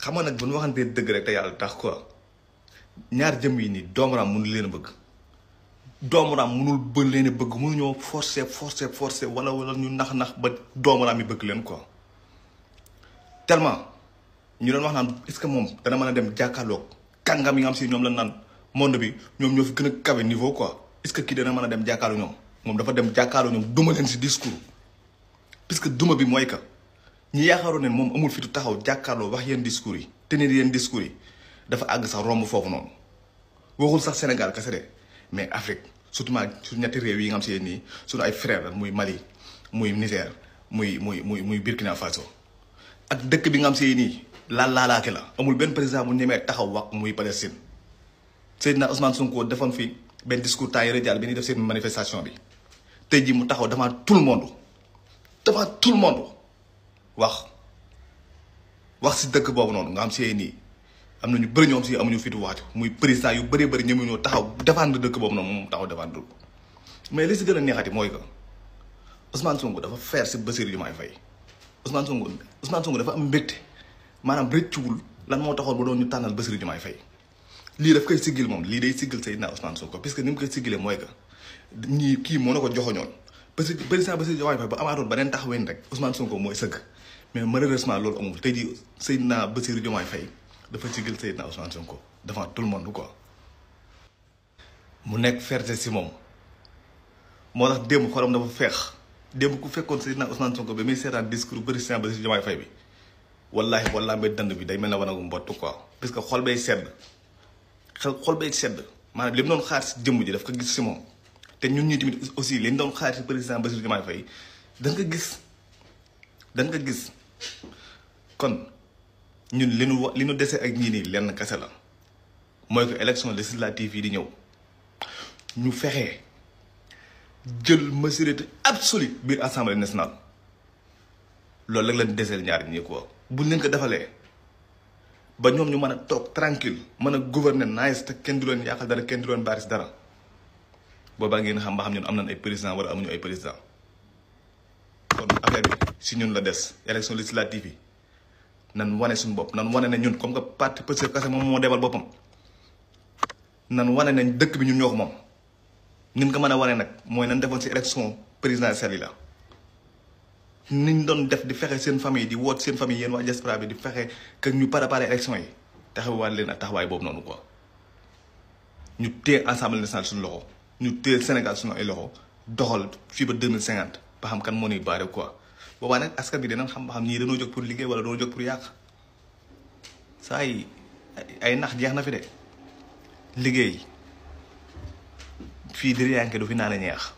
xam nga nag bu ñu waxantee dëgg rek te yàlla tax quoi ñaar jëm yi nii doomaraam mënul leen a bëgg doomaraam mënul bën leen a bëgg mënuñoo forcer wala ñu nax ba doomaraam yi bëgg leen quoi tellement ñu doon wax naan est-ce que moom dana mën a dem jàkkaarloog kàngam yi nga xam si ñoom la naan monde bi ñoom ñoo fi gën a kawe niveau quoi est-ce que kii dana mën a dem jàkkaarloo ñoom moom dafa dem jàkkaarloo ñoom duma leen si discours puisque duma bi mooy que ñi yaakaaroon ne moom amul fitu taxaw jàkkaarloo wax yenn discours yi tenir yenn discours yi dafa àgg sax romb foofu noonu waxul sax Sénégal kese de mais Afrique surtout su ñetti réew yi nga xam si nii suñu ay frères muy Mali muy Niger muy Burkina Faso ak dëkk bi nga xam si nii laalaake la amul benn président bu ñemee taxaw wax muy Palestine Seydina Ousmane Sonko defoon fi benn discours temps yële jàll bi ñuy def seen manifestation bi tey ji mu taxaw devant tout le monde wax si dëkk boobu noonu nga xam si nii am na ñu bëri ñoom si amuñu fitu waaju muy président yu bëri ñoom ñoo taxaw défendre dëkk boobu noonu moom taxaw défendre mais li si gën a neexati mooy que Ousmane Sonko dafa faire si Bassirou Diomaye Faye Ousmane Sonko dafa am mbégte maanaam rëccuwul lan moo taxoon ba doon ñu tànnal Bassirou Diomaye Faye lii daf koy siggil moom lii day siggil Seydina Ousmane Sonko parce que ni mu koy siggilee mooy que ñii kii moo na ko joxoñoon parce que président Bassirou Diomaye Faye ba amaatoon beneen taxaween rek Ousmane Sonko mooy sëgg mais malheureusement loolu amul tey jii Seydina Bassirou Diomaye Faye dafa siggil Seydina Ousmane Sonko devant tout le monde quoi mu nekk fierté si moom moo tax démb xolam dafa feex démb ku fekkoon Seydina Ousmane Sonko ba muy seetaan discours président Bassirou Diomaye Faye bi wallaahi boo lambee dënd bi day mel ne wanagu mbott quoi parce que xol bay sedd maanaam li mu doon xaar si jëmm ji daf ko gis si moom te ñun ñii tamit aussi li ñu doon xaar si président Bassirou Diomaye Faye dañ ko gis kon ñun li ñu dese ak ñii nii lenn kese la mooy que élection législative yi di ñëw ñu fexe jël majorité absolue biir assemblée nationale loolu rek lañ deseel ñaari ñii quoi buñ leen ko defalee ba ñoom ñu mën a toog tranquille mën a gouverner nice te kenn du leen yàqal dara kenn du leen baari si dara boobaa ngeen xam ba xam ñun am nañ ay président wala amuñu ay président kon affaire bi si ñun la des élection législative yi nan wane suñu bopp nan wane ne ñun comme que parti Pastef kese moom moo demal boppam nan wane nañ dëkk bi ñun ñoo ko moom nin ko mën a wane nag mooy nan defoon si élection présidentielle yi la niñ doon def di fexe seen famille di woot seen famille yéen waa diaspora bi di fexe que ñu préparer élection yi taxawaat leen ak taxawaay boobu noonu quoi ñu téye Assemblée nationale suñu loxo ñu téye Sénégal suñu ay loxo doxal fii ba 2050 ba xam kan moo ñuy baare quoi boobaa nag askan bi dinañ xam ba xam ñii dañoo jóg pour liggéey wala dañoo jóg pour yàq saa yi ay nax jeex na fi de liggéey fii diri yanke du fi naan a ñeex